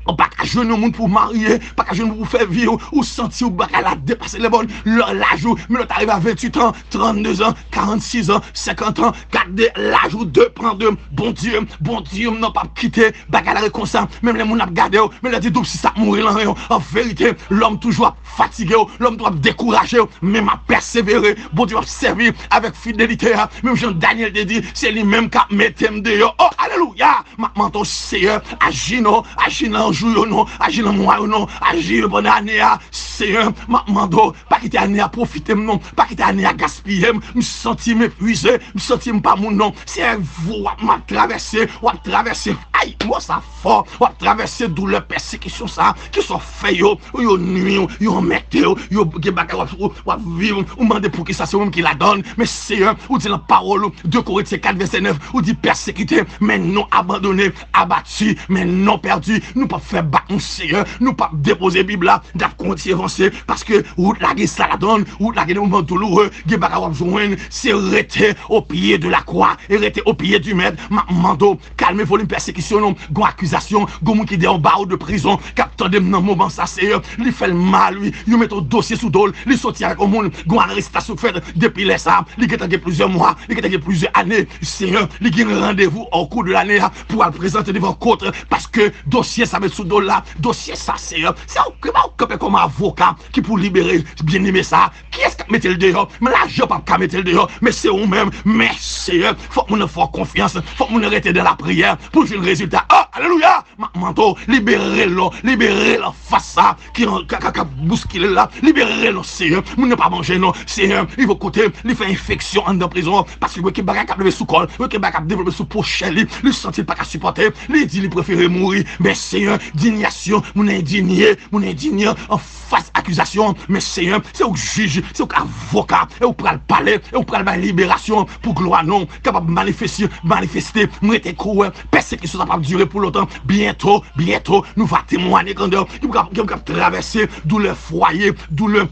Ou pa ka jwenn yon moun pou w marye, pa ka jwenn yon moun pou w fè vi w, ou santi w bagay la depase lè bòn, lè laj ou, men lè w ta rive a venntuit an, trannde zan, karannsis an, senkant an, gade laj ou depann de Bondye, Bondye m nan p ap kite bagay la ret konsa, menm lè moun ap gade w, menm lè di doub sis ap mouri lan ren w, an verite, lòm toujou ap fatige w, lòm toujou ap dekouraje w, men m ap pèsevere, Bondye w ap sèvi avèk fidelite a, menm jan Danyèl te di, se li menm k ap mete m deyò, oh, alelouya! M ap mande w, Seyè, aji non, aji nan jou yo non, aji nan mwa yo non, aji yo pandan ane a. Seyè, m ap mande w, pa kite ane a pwofite m non, pa kite ane a gaspiye m. M santi m epwize, m santi m pa moun non. Seyè, w ap, m ap travèse, w ap travèse. Ay, mo sa fò, w ap travèse doulè pèsekisyon sa, ki sa w fè yo, yo nwi w, yo anmède w, yo gen bagay w ap, w ap viv, ou mande poukisa se ou menm ki ladan l. Men Seyè, ou di nan pawòl ou, de Korentyen kat vèsè nèf, ou di pèsekite, men non abandone, abati, men non pèdi. Nou p ap fè bak, Seyè. Nou p ap depoze Bib la, n ap kontinye vanse, paske wout la gen sa ladan l, wout la gen de moman douloure, gen bagay w ap jwenn, se rete au pied de la croix, e rete au pied du Maître. M ap mande w, kalme volim pèsekisyon nou, gon akizasyon, gon moun ki deyò bawo de prizon, k ap tande m nan moman sa, Seyè. Li fè l mal, wi. Yo mete yon dosye sou do l, li soti avèk yon moun, gon arestasyon k fèt. Depi lè sa, li gentan gen plizyè mwa, li gentan gen plizyè ane, Seyè. Li gen randevou au cours de l'année a pou al prezante devan kot, paske dosye sa met sou do l la, dosye sa, Seyè, se ou ki ba ou kanpe kòm avoka ki pou libere byeneme sa. Kiyès k ap mete l deyò? Men lajan p ap ka mete l deyò, men se ou menm. Men, Seyè, fòk moun nan fè w konfyans, fòk moun nan rete nan lapriyè pou l jwenn rezilta. Oh, alelouya! M ap mande w, libere l non, libere l anfas sa ki an, k, k, k ap bouskile l la, libere l non, Seyè. Moun nan pa manje non, Seyè. Li vo kote, li fè enfeksyon anndan prizon an, paske wè ki bagay k ap leve sou kò l, wè ki bagay k ap devlope sou po chè li, li santi l pa ka sipòte, li di li prefere mouri. Men, Seyè, dinyasyon, moun nan endinye, moun nan endinye anfas akizasyon an. Men, Seyè, se ou k jij, se ou k avoka, e ou pral pale, e ou pral bay liberasyon pou glwa non w kapab manifeste, manifeste. M rete kwè pèsekisyon sa p ap dire pou lontan. Byento, byento, nou va temwanye grandè w. Gen moun k ap, gen moun k ap travèse doulè fwaye, doulè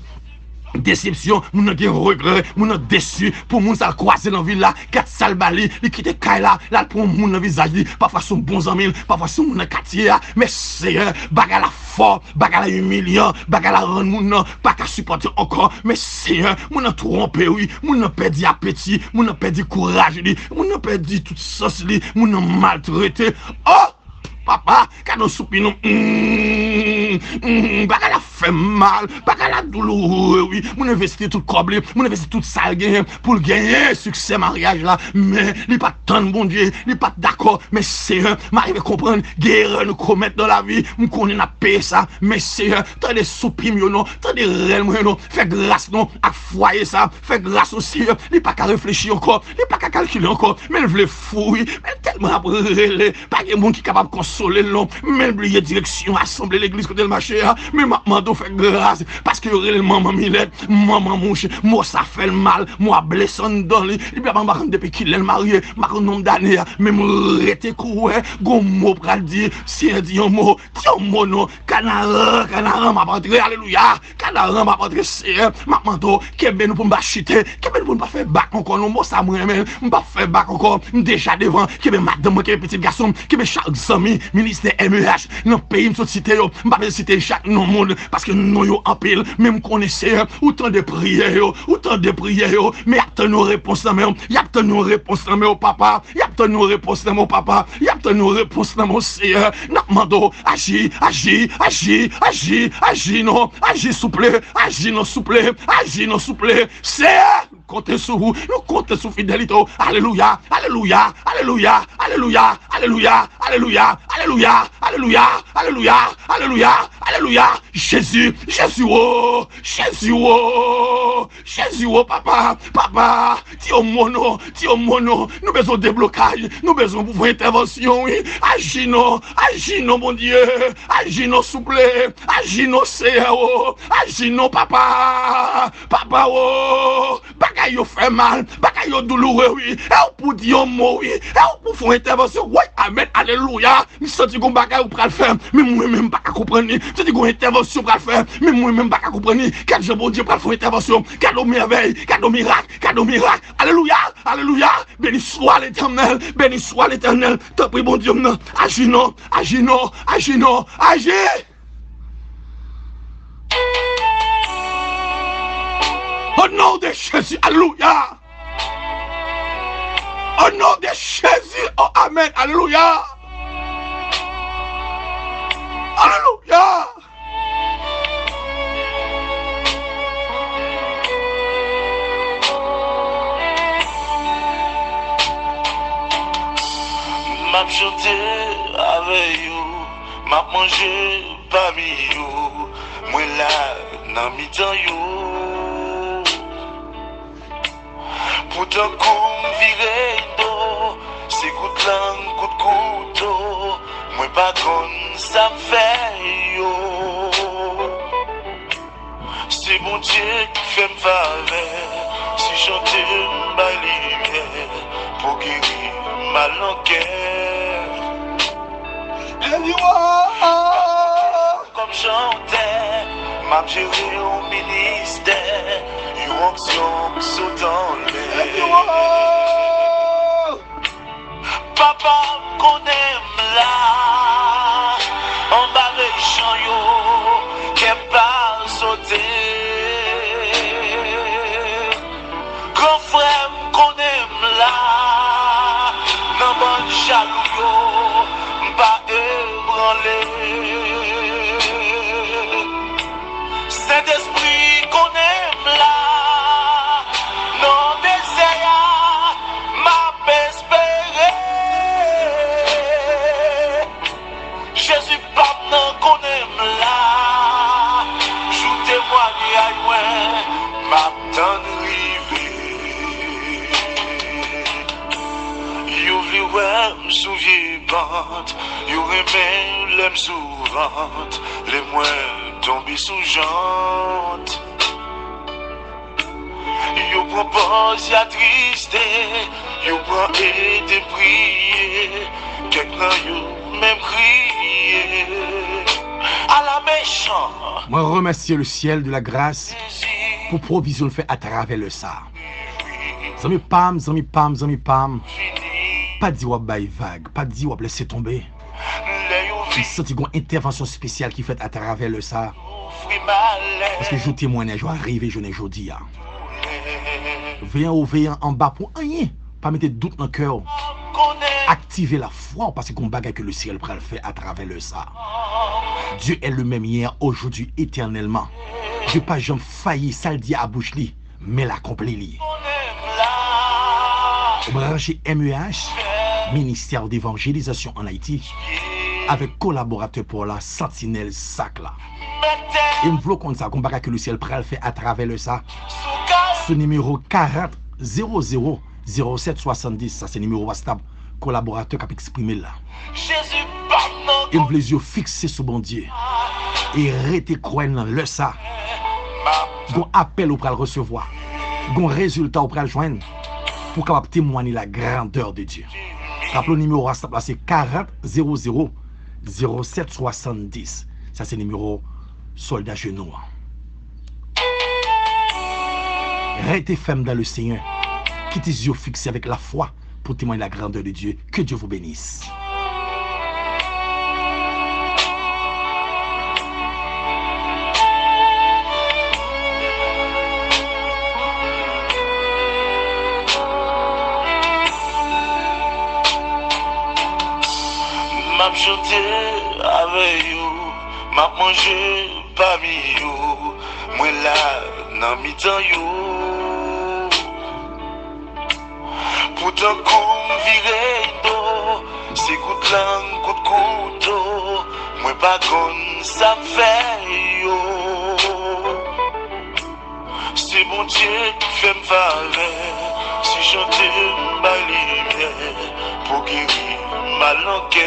desepsyon, moun nan gen regrè, moun nan desi pou moun sa l kwaze nan vil la, gad sa l ba li, li kite kay la, l al pran yon moun nan vizaj li, pafwa se yon bon zanmi l, pafwa se yon moun nan katye a, men Seyè, bagay la fò, bagay la imilyan, bagay la rann moun nan pa ka sipòte ankò, men Seyè, moun nan twonpe wi, moun nan pèdi apeti, moun nan pèdi kouraj li, moun nan pèdi tout sans li, moun nan maltrete. Oh! Papa, gade yon soupi non. Mm. Mm, bagay la fè m mal, bagay la douloure, wi. Moun envesti tout kòb li, moun envesti tout sa l genyen pou l genyen siksè maryaj la. Men li pa t tann Bondye, li pa t dakò. Men Seyè, m arive konprann gen erè nou komèt nan lavi. M konnen n ap peye sa. Men Seyè, tande soupi m yo non, tande rèl mwen yo non. Fè gras non ak fwaye sa. Fè gras non Seyè. Li pa ka reflechi ankò, li pa ka kalkile ankò. Men l vle fou wi. Men l tèlman ap rele. Pa gen moun ki kapab konsole l non. Men l bliye direksyon asanble legliz kote l mache a. Men m ap mande w fè gras, paske yo rele l manman milèt, manman mouch. Mo sa fè l mal, mo a blese anndan li. Li pa, m pa konn depi kilè l marye, m pa konn nonb dane a. Men m rete kou wè, gon mo pral di, Seyè di yon mo, di yon mo non. Kanaran, kanaran, m ap antre, alelouya. Kanaran, m ap antre, Seyè. M ap mande w, kenbe nou pou n pa chite. Kenbe nou pou n pa fè bak ankò, non. Mo sa, mwen renmen l. M p ap fè bak ankò. M deja devan. Kenbe madanm mwen, kenbe pitit gason m, kenbe chak zanmi ministè M E H nan peyi m sot site yo. M pa bezwen site chak non moun, paske non yo anpil. Men m konnen, Seyè, ou tande priyè yo. Ou tande priyè yo. Men y ap tann yon repons nan men w. Y ap tann yon repons nan men w, papa. Y ap tann yon repons nan men w, papa. Y ap tann yon repons nan men w, Seyè. N ap mande w, aji, aji, aji, aji, aji non. Aji souple, aji non souple, aji non souple. Seyè, nou konte sou ou, nou konte sou fidelite w. Alelouya, alelouya, alelouya, alelouya, alelouya, alelouya, alelouya, alelouya, alelouya, alelouya, alelouya. Jezi, Jezi wo, Jezi wo, Jezi wo, papa, papa. Di yon mo non, di yon mo non. Nou bezwen deblokaj, nou bezwen pou fè entèvansyon, wi. Aji non, aji non, Bondye. Aji non, souple. Aji non, Seyè, o. Aji non, papa. Papa, o. Bagay yo fè mal, bagay yo douloure, wi. E w pou di yon mo, wi. E w pou fè yon entèvansyon. Wi, amèn, alelouya. M santi gon bagay ou pral fè. Men mwen menm, m pa ka konprann li. M santi gon entèvansyon pral fè. Men mwen menm, m pa ka konprann li. Gad jan Bondye pral fè yon entèvansyon. Gad yon mèvèy, gad yon mirak, gad yon mirak. Alelouya, alelouya. Beni swa Letènèl, beni swa Letènèl. Tanpri, Bondye m nan, aji non, aji non, aji non, aji. O non de Jezi, alelouya. O non de Jezi, o amèn, alelouya. Alelouya. M ap chante avè yo, m ap manje pami yo, mwen la nan mitan yo. Poutan kou m vire do, se kout lang, kout kouto, mwen pa konn sa m fè yo. Se Bondye ki fè m favè, si chante m bay limyè, pou geri mal nan kè. Anyway. Kòm chantè, m ap jere yon ministè, yon onksyon k sot anlè. Papa m konnen m la, anba rey chan yo, kè m pa sote. Gran frè m konnen m la, nan bann jalou yo, m pa ebranle. Sentespri konnen m la, nan dezè a, m ap espere. Jezi pa m nan konnen m la, jou temwanyay mwen, m ap tann rive. Yo vle wè m sou vye pant, yo renmen lè m sou vant, lè mwen tonbe sou jant. Yo pran pòz y atriste, yo pran ede priye, kèk nan yo menm kriye. Ala mechan! Mwen remèsye le syèl de la gras pou pwovizyon l fè atravè lè sa. Zanmi pa m, zanmi pa m, zanmi pa m, pa di w ap bay vag, pa di w ap lese tonbe. M santi gon entèvansyon espesyal ki fèt atravè lè sa. Paske jou temwanyaj yo a rive jounen jodi a. Veyan ou veyan anba pou anyen. Pa mete dout nan kè w. Aktive lafwa w paske gon bagay ke lesyèl pral fè atravè lè sa. Dieu est le même hier, aujourd'hui, éternellement. Dieu pa janm fayi, sa l di a bouch li, men l akonpli li. Branche M E H, Ministère d'Évangélisation en Haïti, avèk kolaboratè pa w la, Santinèl Sak la. E m vle w konn sa, gon bagay ke lesyèl pral fè atravè lè sa. Sou nimewo karant zewo zewo zewo sèt swasanndis, sa se nimewo WhatsApp kolaboratè k ap eksprime l la. E m vle zye w fikse sou Bondye. E rete kwè nan lè sa. Gon apèl ou pral resevwa. Gon rezilta ou pral jwenn. Pou w kapab temwanye la grandeur de Dieu. Raple w nimewo WhatsApp la se karant zewo zewo zewo sèt swasanndis. Sa se nimewo sòlda jenou an. Rete fèm dans le Seigneur. Kite zye w fikse avèk lafwa pour témoigner la grandeur de Dieu. Que Dieu vous bénisse. M ap chante avè yo, m ap manje pami yo, mwen la nan mitan yo. Poutan kou m vire do, se kout lang, kout kouto, mwen pa konn sa m fè yo. Se Bondye k fè m favè, si chante m bay limyè, pou geri mal nan kè.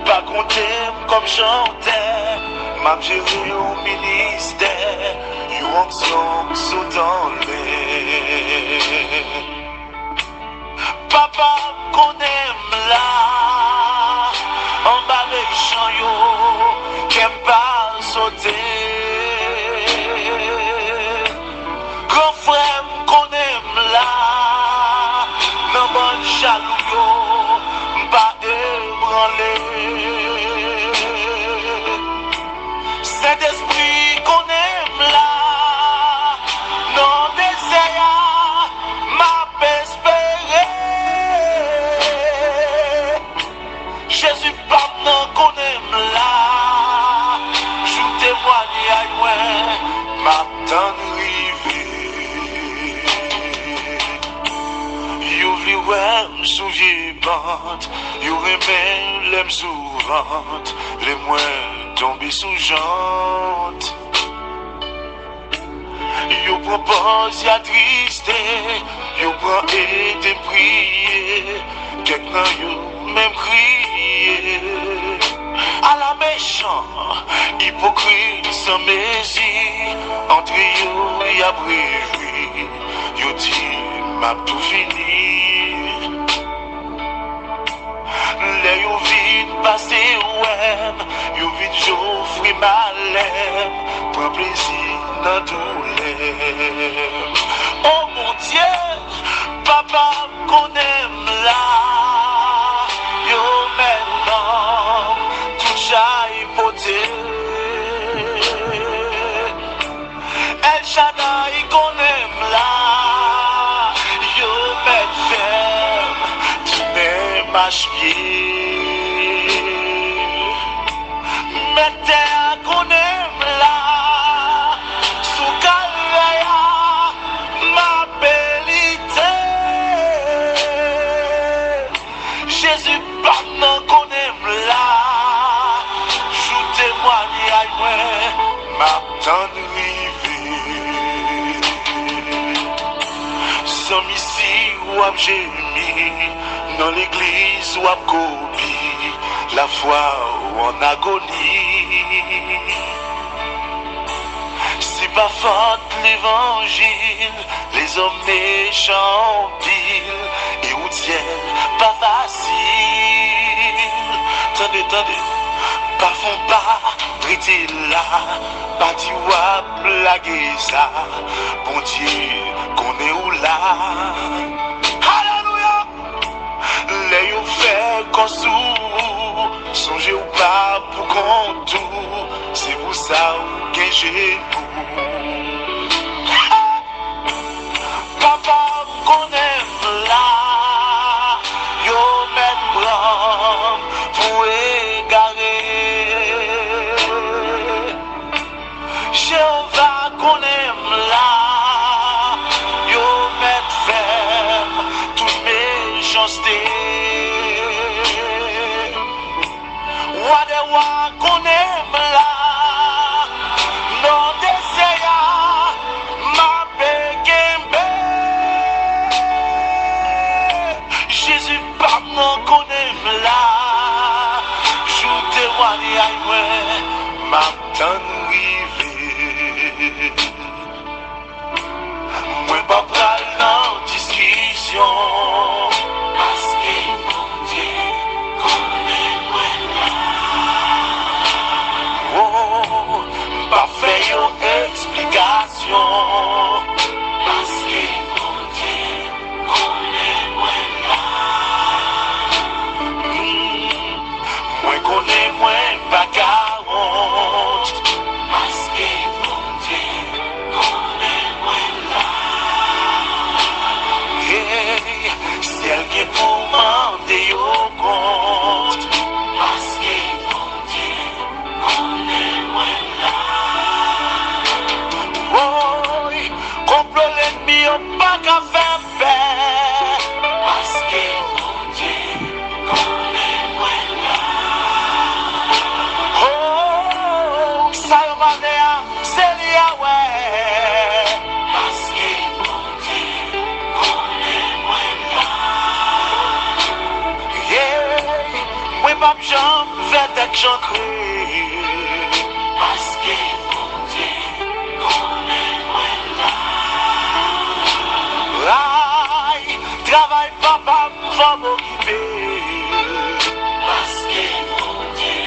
Pa konte m kòm chantè, m ap jere yon ministè, yon onksyon k sot anlè. Papa m konnen m la, anba mechan yo, kè m pa sote. Gran frè m konnen m la, nan bann jalou yo, m pa ebranle. Sentespri konnen m la, nan dezè a, m ap espere. Jezi pa m nan konnen m la, jou temwanyay mwen, m ap tann rive. Yo vle wè m sou vye pant, yo renmen lè m sou vant, lè mwen tonbe sou jant. Yo pran pòz y atriste, yo pran ede priye, kèk nan yo menm kriye. Ala mechan, ipokrit san mezi, antre yo y ap rejwi, yo di m ap tou fini. Lè yo vin pase wè m, yo vin jofre malè m, pran plezi nan doulè m. O Bondye, papa m konnen m la, yo mèt nanm, tout chay pote. El Shaddai konnen m la, yo mèt fè m tounen mach pye. Mèt tè a konnen m la, sou kalvè a, m ape lite. Jezi pa m nan konnen m la, jou temwanyay mwen, m ap tann rive. Zanmi, si w ap jemi, nan legliz w ap kopi, lafwa w an agoni. Se pa fòt levanjil, lezòm mechan anpil, e wout syèl pa fasil. Tande, tande, pa fè yon pa, rete la, pa di w ap lage sa, Bondye konnen ou la. Alelouya! Lè yo fè kò sou ou, sonje w pa pou kont ou, se pou sa ou gen jenou. Papa m konnen m la, yo mèt pran m pou Tann rive. Mwen pa pral nan diskisyon. Paske Bondye konnen mwen la. Oh, m pa fè yo eksplikasyon. Paske Bondye konnen mwen la. Mm, mwen konnen mwen pa ka wont. Paske Bondye konnen mwen la. Hey, si l gen pou mande yo kont. Paske Bondye konnen mwen la. Woy, konplo lènmi yo pa ka fè m pè. Paske Bondye konnen mwen la. Oh, sa yo pa vle a, se li a wè. Paske Bondye konnen mwen la. Yeah, mwen p ap janm fè tèt chankre. Paske Bondye konnen mwen la. Ay, travay papa m fò m okipe. Paske Bondye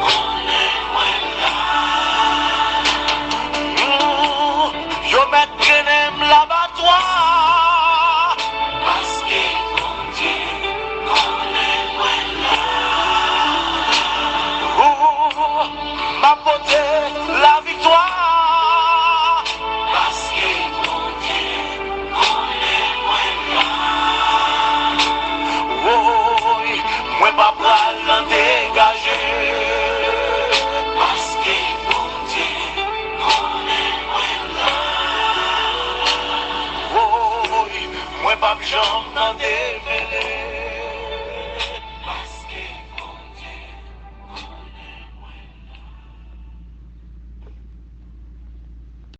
konnen mwen la. Mm, yo mèt trennen m labatwa. Paske Bondye konnen mwen la. Ooh, m ap pote laviktwa. Paske Bondye konnen mwen la. Woy, mwen pa pral nan degaje. Paske Bondye konnen mwen la. Woy, mwen p ap janm nan demele.